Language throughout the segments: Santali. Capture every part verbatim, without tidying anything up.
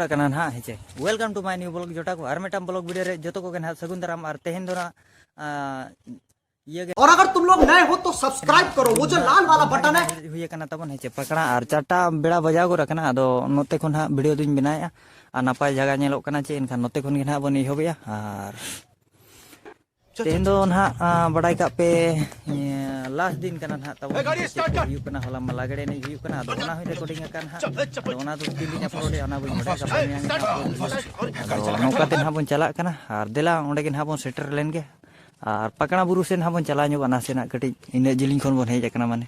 ᱠᱟᱱᱟ ᱱᱟᱦᱟᱜ, ᱦᱮᱸ ᱪᱮ᱾ Welcome to my new vlog ᱡᱚᱴᱟ ᱠᱚ, ᱟᱨ ᱢᱤᱫᱴᱟᱝ vlog video ᱨᱮ ᱡᱚᱛᱚ ᱠᱚᱜᱮ ᱱᱟᱦᱟᱜ ᱥᱟᱹᱜᱩᱱ ᱫᱟᱨᱟᱢ᱾ ᱟᱨ ᱛᱮᱦᱮᱧ ᱫᱚ ᱱᱟᱦᱟᱜ, ᱟᱸ, ᱤᱭᱟᱹ ᱜᱮ᱾ और अगर तुम लोग नए हो तो सब्सक्राइब करो, वो जो लाल वाला बटन है। ᱦᱩᱭ ᱟᱠᱟᱱᱟ ᱛᱟᱵᱚᱱ, ᱦᱮᱸ ᱪᱮ, ᱯᱟᱠᱲᱟ ᱟᱨ ᱪᱟᱨᱴᱟ ᱵᱮᱲᱟ ᱵᱟᱡᱟᱣ ᱜᱚᱫ ᱟᱠᱟᱱᱟ᱾ ᱟᱫᱚ ᱱᱚᱛᱮ ᱠᱷᱚᱱ ᱦᱟᱸᱜ ᱵᱷᱤᱰᱤᱭᱳ ᱫᱩᱧ ᱵᱮᱱᱟᱣᱮᱫᱼᱟ ᱟᱨ ᱱᱟᱯᱟᱭ ᱡᱟᱭᱜᱟ ᱧᱮᱞᱚᱜ ᱠᱟᱱᱟ ᱪᱮ, ᱮᱱᱠᱷᱟᱱ ᱱᱚᱛᱮ ᱠᱷᱚᱱ ᱜᱮ ᱱᱟᱦᱟᱜ ᱵᱚᱱ ᱮᱦᱚᱵᱮᱜᱼᱟ᱾ ᱟᱨ ᱛᱮᱦᱮᱧ ᱫᱚ ᱱᱟᱦᱟᱜ, ᱟᱸ, ᱵᱟᱰᱟᱭ ᱠᱟᱜ ᱯᱮ, ᱤᱭᱟᱹ, ᱞᱟᱥᱴ ᱫᱤᱱ ᱠᱟᱱᱟ ᱱᱟᱦᱟᱜ ᱛᱟᱵᱚᱱ᱾ ᱪᱮᱫ ᱠᱚ ᱦᱩᱭᱩᱜ ᱠᱟᱱᱟ, ᱦᱚᱞᱟ ᱢᱟ ᱞᱟᱜᱽᱲᱮ ᱮᱱᱮᱡ ᱦᱩᱭᱩᱜ ᱠᱟᱱᱟ, ᱟᱫᱚ ᱚᱱᱟ ᱦᱚᱸᱧ ᱨᱮᱠᱚᱨᱰᱤᱝ ᱟᱠᱟᱫ ᱱᱟᱦᱟᱜ᱾ ᱟᱫᱚ ᱚᱱᱟ ᱫᱚ ᱛᱤᱱ ᱨᱤᱧ ᱟᱯᱞᱳᱰᱮᱜᱼᱟ, ᱚᱱᱟ ᱵᱟᱹᱧ ᱵᱟᱰᱟᱭᱟ᱾ ᱜᱟᱯᱟ ᱢᱮᱭᱟᱝ ᱜᱮ ᱱᱟᱦᱟᱜ ᱟᱯᱞᱳᱰ ᱦᱩᱭᱩᱜᱼᱟ᱾ ᱟᱫᱚ ᱱᱚᱝᱠᱟ ᱛᱮ ᱱᱟᱦᱟᱜ ᱵᱚᱱ ᱪᱟᱞᱟᱜ ᱠᱟᱱᱟ, ᱟᱨ ᱫᱮᱞᱟ ᱚᱸᱰᱮ ᱜᱮ ᱱᱟᱦᱟᱜ ᱵᱚᱱ ᱥᱮᱴᱮᱨ ᱞᱮᱱ ᱜᱮ, ᱟᱨ ᱯᱟᱠᱲᱟ ᱵᱩᱨᱩ ᱥᱮᱫ ᱱᱟᱦᱟᱜ ᱵᱚᱱ ᱪᱟᱞᱟᱣ ᱧᱚᱜᱚᱜᱼᱟ᱾ ᱱᱟᱥᱮᱱᱟᱜ ᱠᱟᱹᱴᱤᱡ ᱤᱱᱟᱹᱜ ᱡᱤᱞᱤᱧ ᱠᱷᱚᱱ ᱵᱚᱱ ᱦᱮᱡ ᱟᱠᱟᱱᱟ, ᱢᱟᱱᱮ᱾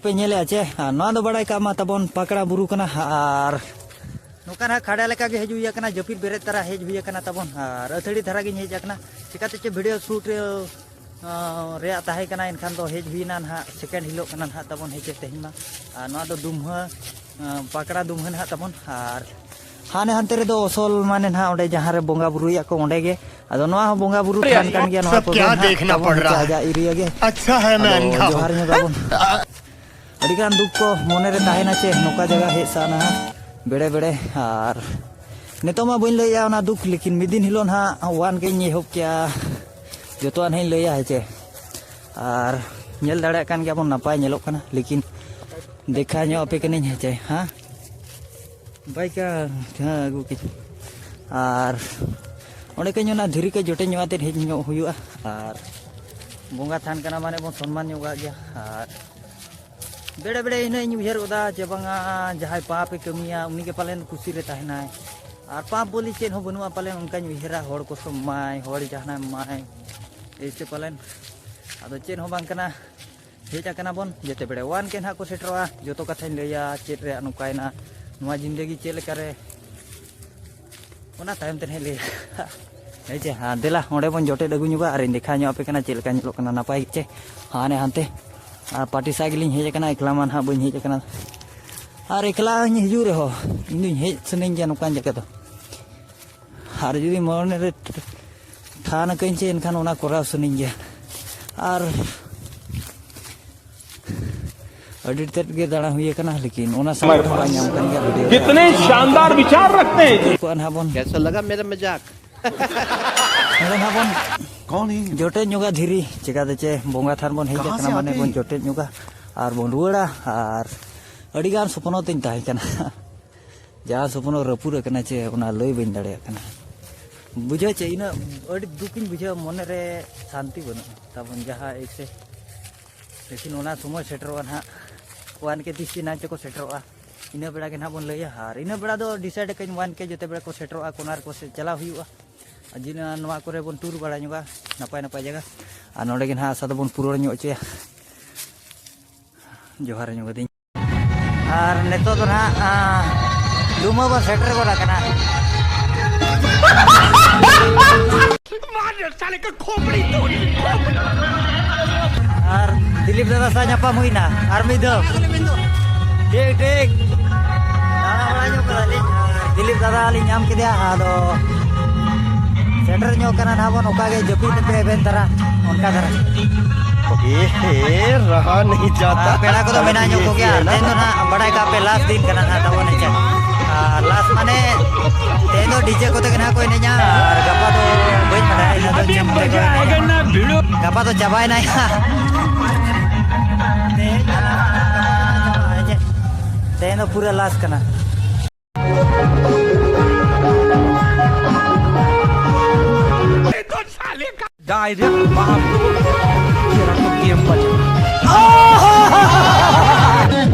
ᱯᱮ ᱧᱮᱞᱮᱜᱼᱟ ᱪᱮ? ᱟᱨ ᱱᱚᱣᱟ ᱫᱚ ᱵᱟᱲᱟᱭ ᱠᱟᱜ ᱢᱟ ᱛᱟᱵᱚᱱ ᱯᱟᱠᱲᱟ ᱵᱩᱨᱩ ᱠᱟᱱᱟ᱾ ᱟᱨ ᱱᱚᱝᱠᱟ ᱱᱟᱦᱟᱜ ᱠᱷᱟᱰᱟ ᱞᱮᱠᱟ ᱜᱮ ᱦᱮᱡ ᱦᱩᱭ ᱟᱠᱟᱱᱟ, ᱡᱟᱹᱯᱤᱫ ᱵᱮᱨᱮᱫ ᱛᱟᱨᱟ ᱦᱮᱡ ᱦᱩᱭ ᱟᱠᱟᱱᱟ ᱛᱟᱵᱚᱱ᱾ ᱟᱨ ᱟᱹᱛᱷᱟᱹᱲᱤ ᱫᱷᱟᱨᱟ ᱜᱤᱧ ᱦᱮᱡ ᱟᱠᱟᱱᱟ, ᱪᱤᱠᱟᱹᱛᱮ ᱪᱮ ᱵᱷᱤᱰᱤᱭᱳ ᱥᱩᱴ, ᱟᱸ, ᱨᱮᱭᱟᱜ ᱛᱟᱦᱮᱸ ᱠᱟᱱᱟ᱾ ᱮᱱᱠᱷᱟᱱ ᱫᱚ ᱦᱮᱡ ᱦᱩᱭᱱᱟ ᱱᱟᱦᱟᱜ, ᱥᱮᱠᱮᱱᱰ ᱦᱤᱞᱳᱜ ᱠᱟᱱᱟ ᱱᱟᱦᱟᱜ ᱛᱟᱵᱚᱱ, ᱦᱮᱡ ᱛᱮ ᱛᱮᱦᱮᱧ ᱢᱟ᱾ ᱟᱨ ᱱᱚᱣᱟ ᱫᱚ ᱫᱩᱢᱦᱟᱹ, ᱟᱸ, ᱯᱟᱠᱲᱟ ᱫᱩᱢᱦᱟᱹ ᱱᱟᱦᱟᱜ ᱛᱟᱵᱚᱱ᱾ ᱟᱨ ᱦᱟᱱᱮ ᱦᱟᱱᱛᱮ ᱨᱮᱫᱚ ᱚᱥᱚᱞ ᱢᱟᱱᱮ ᱱᱟᱦᱟᱜ ᱚᱸᱰᱮ ᱡᱟᱦᱟᱸ ᱨᱮ ᱵᱚᱸᱜᱟ ᱵᱩᱨᱩᱭᱟᱜ ᱠᱚ, ᱚᱸᱰᱮ ᱜᱮ᱾ ᱟᱫᱚ ᱱᱚᱣᱟ ᱦᱚᱸ ᱵᱚᱸᱜᱟ ᱵᱩᱨᱩ ᱛᱷᱟᱱ ᱠᱟᱱ ᱜᱮᱭᱟ, ᱱᱚᱣᱟ ᱠᱚᱫᱚ ᱱᱟᱦᱟᱜ ᱛᱟᱵᱚᱱ ᱦᱮᱸ ᱪᱮ, ᱟᱡᱟᱜ ᱮᱨᱤᱭᱟ ᱜᱮ᱾ ᱟᱪᱪᱷᱟ, ᱦᱮᱸ, ᱟᱫᱚ ᱢᱮᱱ ᱫᱷᱟᱣ᱾ ᱡᱚᱦᱟᱨ ᱧᱚᱜ ᱟᱵᱚᱱ᱾ ᱟᱹᱰᱤᱜᱟᱱ ᱫᱩᱠ ᱠᱚ ᱢᱚᱱᱮᱨᱮ ᱛᱟᱦᱮᱱᱟ ᱪᱮ ᱱᱚᱝᱠᱟ ᱡᱟᱭᱜᱟ ᱦᱮᱡ ᱥᱟᱱᱟ ᱵᱮᱲᱮ ᱵᱮᱲᱮ᱾ ᱟᱨ ᱱᱤᱛᱚᱜ ᱢᱟ ᱵᱟᱹᱧ ᱞᱟᱹᱭᱮᱜᱼᱟ ᱚᱱᱟ ᱫᱩᱠ, ᱞᱮᱠᱤᱱ ᱢᱤᱫ ᱫᱤᱱ ᱦᱤᱞᱳᱜ ᱱᱟᱦᱟᱜ ᱚᱣᱟᱱ ᱜᱮᱧ ᱮᱦᱚᱵ ᱠᱮᱜᱼᱟ, ᱡᱚᱛᱚᱣᱟᱜ ᱱᱟᱦᱟᱜ ᱤᱧ ᱞᱟᱹᱭᱟ, ᱦᱮᱸ ᱪᱮ᱾ ᱟᱨ ᱧᱮᱞ ᱫᱟᱲᱮᱭᱟᱜ ᱠᱟᱱ ᱜᱮᱭᱟᱵᱚᱱ, ᱱᱟᱯᱟᱭ ᱧᱮᱞᱚᱜ ᱠᱟᱱᱟ, ᱞᱮᱠᱤᱱ ᱫᱮᱠᱷᱟ ᱧᱚᱜ ᱟᱯᱮ ᱠᱟᱹᱱᱟᱹᱧ, ᱦᱮᱸ ᱪᱮ, ᱦᱮᱸ᱾ ᱵᱟᱭᱠᱟ, ᱦᱮᱸ, ᱟᱹᱜᱩ ᱠᱮᱫ᱾ ᱟᱨ ᱚᱸᱰᱮ ᱠᱟᱹᱡ ᱚᱱᱟ ᱫᱷᱤᱨᱤ ᱠᱟᱹᱡ ᱡᱚᱴᱮᱫ ᱧᱚᱜ ᱟᱛᱮᱫ ᱦᱮᱡ ᱧᱚᱜ ᱦᱩᱭᱩᱜᱼᱟ᱾ ᱟᱨ ᱵᱚᱸᱜᱟ ᱛᱷᱟᱱ ᱠᱟᱱᱟ, ᱢᱟᱱᱮ ᱵᱚᱱ ᱥᱚᱱᱢᱟᱱ ᱧᱚᱜ ᱠᱟᱜ ᱜᱮᱭᱟ᱾ ᱟᱨ ᱵᱮᱲᱮ ᱵᱮᱲᱮ ᱤᱱᱟᱹᱜ ᱤᱧ ᱩᱭᱦᱟᱹᱨ ᱜᱚᱫᱟ ᱡᱮ ᱵᱟᱝᱟ, ᱡᱟᱦᱟᱸᱭ ᱯᱟᱯᱮ ᱠᱟᱹᱢᱤᱭᱟ ᱩᱱᱤ ᱜᱮ ᱯᱟᱞᱮᱱ ᱠᱩᱥᱤ ᱨᱮ ᱛᱟᱦᱮᱱᱟᱭ᱾ ᱟᱨ ᱯᱟᱯ ᱵᱚᱞᱮ ᱪᱮᱫ ᱦᱚᱸ ᱵᱟᱹᱱᱩᱜᱼᱟ ᱯᱟᱞᱮᱱ, ᱚᱱᱠᱟᱧ ᱩᱭᱦᱟᱹᱨᱟ, ᱦᱚᱲ ᱠᱚᱥᱚᱢ ᱮᱢᱟᱭ, ᱦᱚᱲ ᱡᱟᱦᱟᱱᱟᱜ ᱮᱢᱟᱭ, ᱮᱭᱥᱮ ᱯᱟᱞᱮᱱ᱾ ᱟᱫᱚ ᱪᱮᱫ ᱦᱚᱸ ᱵᱟᱝ ᱠᱟᱱᱟ, ᱦᱮᱡ ᱟᱠᱟᱱᱟ ᱵᱚᱱ, ᱡᱮᱛᱮ ᱵᱮᱲᱮ ᱚᱣᱟᱱ ᱜᱮ ᱱᱟᱦᱟᱜ ᱠᱚ ᱥᱮᱴᱮᱨᱚᱜᱼᱟ᱾ ᱡᱚᱛᱚ ᱠᱟᱛᱷᱟᱧ ᱞᱟᱹᱭᱟ, ᱪᱮᱫ ᱨᱮᱭᱟᱜ ᱱᱚᱝᱠᱟᱭᱮᱱᱟ, ᱱᱚᱣᱟ ᱡᱤᱱᱫᱮᱜᱤ ᱪᱮᱫ ᱞᱮᱠᱟᱨᱮ, ᱚᱱᱟ ᱛᱟᱭᱚᱢ ᱛᱮ ᱱᱟᱦᱟᱜ ᱞᱟᱹᱭᱟ᱾ ᱦᱮᱸ ᱪᱮ, ᱦᱮᱸ, ᱫᱮᱞᱟ, ᱚᱸᱰᱮ ᱵᱚᱱ ᱡᱚᱴᱮᱫ ᱟᱹᱜᱩ ᱧᱚᱜᱟ ᱟᱨᱤᱧ ᱫᱮᱠᱷᱟᱣ ᱧᱚᱜ ᱟᱯᱮ ᱠᱟᱱᱟ ᱪᱮᱫ ᱞᱮᱠᱟ ᱧᱮᱞᱚᱜ ᱠᱟᱱᱟ, ᱱᱟᱯᱟᱭ ᱜᱮ ᱪᱮ? ᱦᱟᱱᱮ ᱦᱟᱱᱛᱮ, ᱟᱨ ᱯᱟᱴᱤ ᱥᱟᱶ ᱜᱮᱞᱤᱧ ᱦᱮᱡ ᱟᱠᱟᱱᱟ, ᱮᱠᱞᱟ ᱢᱟ ᱱᱟᱦᱟᱜ ᱵᱟᱹᱧ ᱦᱮᱡ ᱟᱠᱟᱱᱟ᱾ ᱟᱨ ᱮᱠᱞᱟ ᱦᱚᱧ ᱦᱤᱡᱩᱜ ᱨᱮᱦᱚᱸ, ᱤᱧ ᱫᱩᱧ ᱦᱮᱡ ᱥᱟᱱᱟᱧ ᱜᱮᱭᱟ ᱱᱚᱝᱠᱟᱱ ᱡᱟᱭᱜᱟ ᱫᱚ᱾ ᱟᱨ ᱡᱩᱫᱤ ᱢᱚᱱᱮ ᱨᱮ ᱴᱷᱟᱱ ᱟᱠᱟᱹᱧ ᱪᱮ, ᱮᱱᱠᱷᱟᱱ ᱚᱱᱟ ᱠᱚᱨᱟᱣ ᱥᱟᱱᱟᱧ ᱜᱮᱭᱟ᱾ ᱟᱨ ᱟᱹᱰᱤ ᱛᱮᱫ ᱜᱮ ᱫᱟᱬᱟ ᱦᱩᱭ ᱟᱠᱟᱱᱟ, ᱞᱮᱠᱤᱱ ᱚᱱᱟ ᱥᱟᱢᱟᱝ ᱨᱮᱦᱚᱸ ᱵᱟᱭ ᱧᱟᱢ ᱠᱟᱱ ᱜᱮᱭᱟ ᱵᱷᱤᱰᱤᱭᱳ᱾ ᱠᱤᱛᱱᱮ ᱥᱟᱱᱫᱟᱨ ᱵᱤᱪᱟᱨ ᱨᱟᱠᱷᱛᱮ ᱦᱮᱸ ᱡᱤ᱾ ᱠᱚᱣᱟ ᱱᱟᱦᱟᱜ ᱵᱚᱱ, ᱠᱮᱥᱟ ᱞᱟᱜᱟ ᱢᱮᱨᱟ ᱢᱟᱡᱟᱠ? ᱱᱚᱰᱮ ᱱᱟᱦᱟᱜ ᱵᱚᱱ, ᱠᱚᱱ ᱦᱮ? ᱡᱚᱴᱮᱫ ᱧᱚᱜᱟ ᱫᱷᱤᱨᱤ, ᱪᱮᱠᱟᱛᱮ ᱪᱮ ᱵᱚᱸᱜᱟ ᱛᱷᱟᱱ ᱵᱚᱱ ᱦᱮᱡ ᱠᱟᱦᱟᱸ ᱟᱠᱟᱱᱟ, ᱥᱮ ᱢᱟᱱᱮ ᱟᱛᱮ ᱵᱚᱱ ᱦᱮ? ᱡᱚᱴᱮᱫ ᱧᱚᱜᱟ ᱟᱨ ᱵᱚᱱ ᱨᱩᱣᱟᱹᱲᱟ᱾ ᱟᱨ ᱟᱹᱰᱤ ᱜᱟᱱ ᱥᱚᱯᱱᱚ ᱛᱤᱧ ᱛᱟᱦᱮᱸ ᱠᱟᱱᱟ, ᱡᱟᱦᱟᱸ ᱥᱚᱯᱱᱚ ᱨᱟᱹᱯᱩᱫ ᱟᱠᱟᱱᱟ ᱪᱮ ᱚᱱᱟ ᱞᱟᱹᱭ ᱵᱟᱹᱧ ᱫᱟᱲᱮᱭᱟᱜ ᱠᱟᱱᱟ᱾ ᱵᱩᱡᱷᱟᱹᱣ ᱪᱮ ᱤᱱᱟᱹᱜ ᱟᱹᱰᱤ ᱫᱩᱠᱤᱧ ᱵᱩᱡᱷᱟᱹᱣᱟ, ᱢᱚᱱᱮ ᱨᱮ ᱥᱟᱱᱛᱤ ᱵᱟᱹᱱᱩᱜᱼᱟ ᱛᱟᱵᱚᱱ ᱡᱟᱦᱟᱸ ᱮᱭᱥᱮ᱾ ᱞᱮᱠᱤᱱ ᱚᱱᱟ ᱥᱚᱢᱚᱭ ᱥᱮᱴᱮᱨᱚᱜᱼᱟ ᱱᱟᱦᱟᱜ, ᱚᱣᱟᱱ ᱠᱮ ᱛᱤᱥ ᱫᱤᱱ ᱱᱟᱦᱟᱜ ᱪᱚᱠᱚ ᱥᱮᱴᱮᱨᱚᱜᱼᱟ, ᱤᱱᱟᱹ ᱵᱮᱲᱟ ᱜᱮ ᱱᱟᱦᱟᱜ ᱵᱚᱱ ᱞᱟᱹᱭᱟ᱾ ᱟᱨ ᱤᱱᱟᱹ ᱵᱮᱲᱟ ᱫᱚ ᱰᱤᱥᱟᱭᱤᱰ ᱟᱠᱟᱫᱟᱹᱧ ᱚᱣᱟᱱ ᱠᱮ ᱡᱚᱛᱚ ᱵᱮᱲᱟ ᱠᱚ ᱥᱮᱴᱮᱨᱚᱜᱼᱟ, ᱠᱚᱱᱟ ᱨᱮᱠᱚ ᱥᱮ ᱪᱟᱞᱟᱣ ᱦᱩᱭᱩᱜᱼᱟ᱾ ᱟᱨ ᱡᱤᱱ ᱱᱚᱣᱟ ᱠᱚᱨᱮ ᱵᱚᱱ ᱴᱩᱨ ᱵᱟᱲᱟ ᱧᱚᱜᱟ ᱱᱟᱯᱟᱭ ᱱᱟᱯᱟᱭ ᱡᱟᱭᱜᱟ, ᱟᱨ ᱱᱚᱰᱮ ᱜᱮ ᱱᱟᱦᱟᱜ ᱟᱥᱟ ᱫᱚᱵᱚᱱ ᱯᱩᱨᱟᱹᱣ ᱧᱚᱜ ᱦᱚᱪᱚᱭᱟ᱾ ᱡᱚᱦᱟᱨ ᱧᱚᱜ ᱠᱟᱹᱫᱟᱹᱧ᱾ ᱟᱨ ᱱᱤᱛᱚᱜ ᱫᱚ ᱱᱟᱦᱟᱜ, ᱟᱸ, ᱰᱩᱢᱟᱹ ᱵᱚᱱ ᱥᱮᱴᱮᱨ ᱜᱚᱫ ᱟᱠᱟᱱᱟ᱾ ᱟᱨ ᱫᱤᱞᱤᱯ ᱫᱟᱫᱟ ᱥᱟᱶ ᱧᱟᱯᱟᱢ ᱦᱩᱭᱱᱟ ᱟᱨ ᱢᱤᱫ ᱫᱷᱟᱣ᱾ ᱴᱷᱤᱠ, ᱴᱷᱤᱠ᱾ ᱫᱟᱬᱟ ᱵᱟᱲᱟ ᱧᱚᱜ ᱠᱟᱫᱟᱞᱤᱧ᱾ ᱟᱨ ᱫᱤᱞᱤᱯ ᱫᱟᱫᱟ ᱞᱤᱧ ᱧᱟᱢ ᱠᱮᱫᱮᱭᱟ, ᱟᱫᱚ ᱥᱮᱴᱮᱨ ᱧᱚᱜ ᱠᱟᱱᱟ ᱱᱟᱦᱟᱜ ᱵᱚᱱ, ᱚᱠᱟ ᱜᱮ ᱡᱟᱹᱯᱤᱫ ᱛᱮᱯᱮ ᱮᱵᱷᱮᱱ ᱫᱷᱟᱨᱟ, ᱚᱱᱠᱟ ᱫᱷᱟᱨᱟ᱾ ᱮ ᱨᱟᱦᱟ ᱱᱟᱦᱤᱸ ᱡᱟᱛᱟ᱾ ᱟᱨ ᱯᱮᱲᱟ ᱠᱚᱫᱚ ᱢᱮᱱᱟᱜ ᱧᱚᱜ ᱠᱚᱜᱮᱭᱟ᱾ ᱟᱨ ᱛᱮᱦᱮᱧ ᱫᱚ ᱱᱟᱦᱟᱜ ᱵᱟᱲᱟᱭ ᱠᱟᱜ ᱯᱮ, ᱞᱟᱥᱴ ᱫᱤᱱ ᱠᱟᱱᱟ ᱱᱟᱦᱟᱜ ᱛᱟᱵᱚᱱ ᱮᱱᱛᱮ᱾ ᱟᱨ ᱞᱟᱥᱴ ᱢᱟᱱᱮ ᱛᱮᱦᱮᱧ ᱫᱚ ᱰᱤᱡᱮ ᱠᱚᱛᱮ ᱜᱮ ᱱᱟᱦᱟᱜ ᱠᱚ ᱮᱱᱮᱡᱟ, ᱟᱨ ᱜᱟᱯᱟ ᱫᱚ ᱵᱟᱹᱧ ᱵᱟᱲᱟᱭᱟ ᱤᱧ ᱫᱚ ᱪᱮᱫ ᱠᱚᱛᱮ ᱠᱚ ᱮᱱᱮᱡᱟ᱾ ᱜᱟᱯᱟ ᱫᱚ ᱪᱟᱵᱟᱭᱮᱱᱟ᱾ ᱛᱮᱦᱮᱧ ᱫᱚ ᱱᱟᱦᱟᱜ ᱪᱟᱵᱟᱜᱼᱟ, ᱦᱮᱸ ᱪᱮ? ᱛᱮᱦᱮᱧ ᱫᱚ ᱯᱩᱨᱟᱹ ᱞᱟᱥᱴ ᱠᱟᱱᱟ᱾ डायरेक्ट बाप को तेरा तो गेम बजा।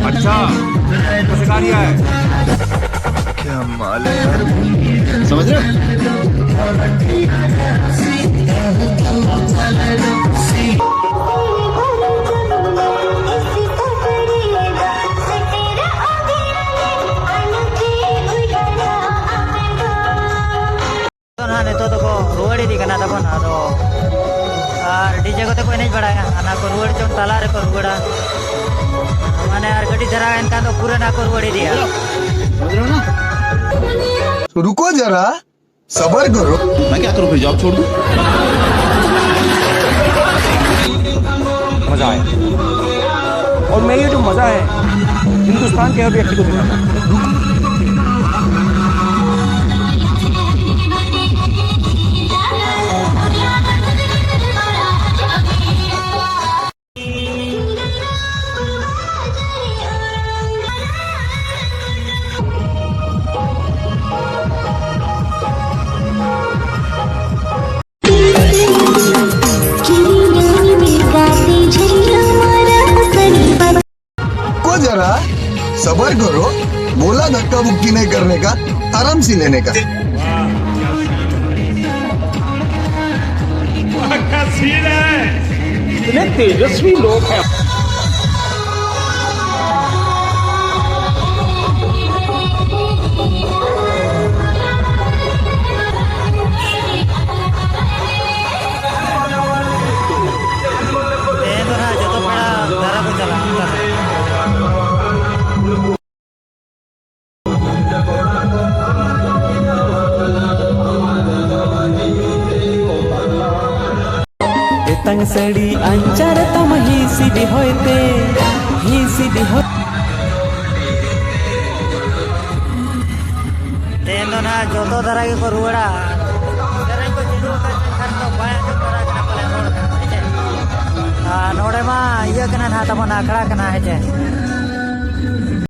अच्छा, तो सिखा रिया है। क्या माल है यार, समझ रहे हो? ᱟᱫᱚ ᱱᱟᱦᱟᱜ ᱱᱤᱛᱚᱜ ᱫᱚᱠᱚ ᱨᱩᱣᱟᱹᱲ ᱤᱫᱤ ᱠᱟᱱᱟ ᱛᱟᱵᱚᱱ, ᱟᱫᱚ ᱟᱨ ᱰᱤᱡᱮ ᱠᱚᱛᱮ ᱠᱚ ᱮᱱᱮᱡ ᱵᱟᱲᱟᱭᱟ, ᱦᱟᱱᱟ ᱠᱚ ᱨᱩᱣᱟᱹᱲ ᱪᱚᱝ ᱛᱟᱞᱟ ᱨᱮᱠᱚ ᱨᱩᱣᱟᱹᱲᱟ, ᱢᱟᱱᱮ ᱟᱨ ᱠᱟᱹᱴᱤᱡ ᱫᱷᱟᱨᱟ ᱮᱱᱠᱷᱟᱱ ᱫᱚ ᱯᱩᱨᱟᱹ ᱱᱟᱦᱟᱜ ᱠᱚ ᱨᱩᱣᱟᱹᱲ ᱤᱫᱤᱭᱟ᱾ रुको जरा, सबर करो। मैं क्या करूं फिर, जॉब छोड़ दूं? मजा आया। और मैं ये जो मज़ा है हिंदुस्तान के हर व्यक्ति को दिलाना। को जरा सबर करो, बोला धक्का मुक्की नहीं करने का, आराम से लेने का। क्या सीन है। इतने तेजस्वी लोग हैं। ᱛᱮᱦᱮᱧ ᱫᱚ ᱱᱟᱦᱟᱜ ᱡᱚᱛᱚ ᱯᱮᱲᱟ ᱫᱟᱨᱟ ᱠᱚ ᱪᱟᱞᱟᱜᱼᱟ᱾ ᱮᱛᱟᱝ ᱥᱟᱹᱲᱤ ᱟᱧᱪᱟᱨ ᱛᱟᱢ ᱦᱤᱥᱤᱫ ᱦᱚᱭᱛᱮ, ᱦᱤᱥᱤᱫ ᱦᱚᱭ᱾ ᱛᱮᱦᱮᱧ ᱫᱚ ᱱᱟᱦᱟᱜ ᱡᱚᱛᱚ ᱫᱷᱟᱨᱟ ᱜᱮᱠᱚ ᱨᱩᱣᱟᱹᱲᱟ᱾ ᱥᱮᱨᱮᱧ ᱠᱚ ᱪᱟᱹᱞᱩ ᱟᱠᱟᱫ ᱠᱷᱟᱱ ᱫᱚ ᱵᱟᱭ ᱟᱸᱡᱚᱢ ᱫᱟᱲᱮᱭᱟᱜ ᱠᱟᱱᱟ ᱯᱟᱞᱮ ᱨᱚᱲ ᱠᱟᱱᱟ, ᱦᱮᱸ ᱪᱮ? ᱟᱨ ᱱᱚᱰᱮ ᱢᱟ ᱤᱭᱟᱹ ᱠᱟᱱᱟ ᱱᱟᱦᱟᱜ, ᱛᱟᱵᱚᱱ ᱟᱠᱷᱲᱟ ᱠᱟᱱᱟ, ᱦᱮᱸ ᱪᱮ?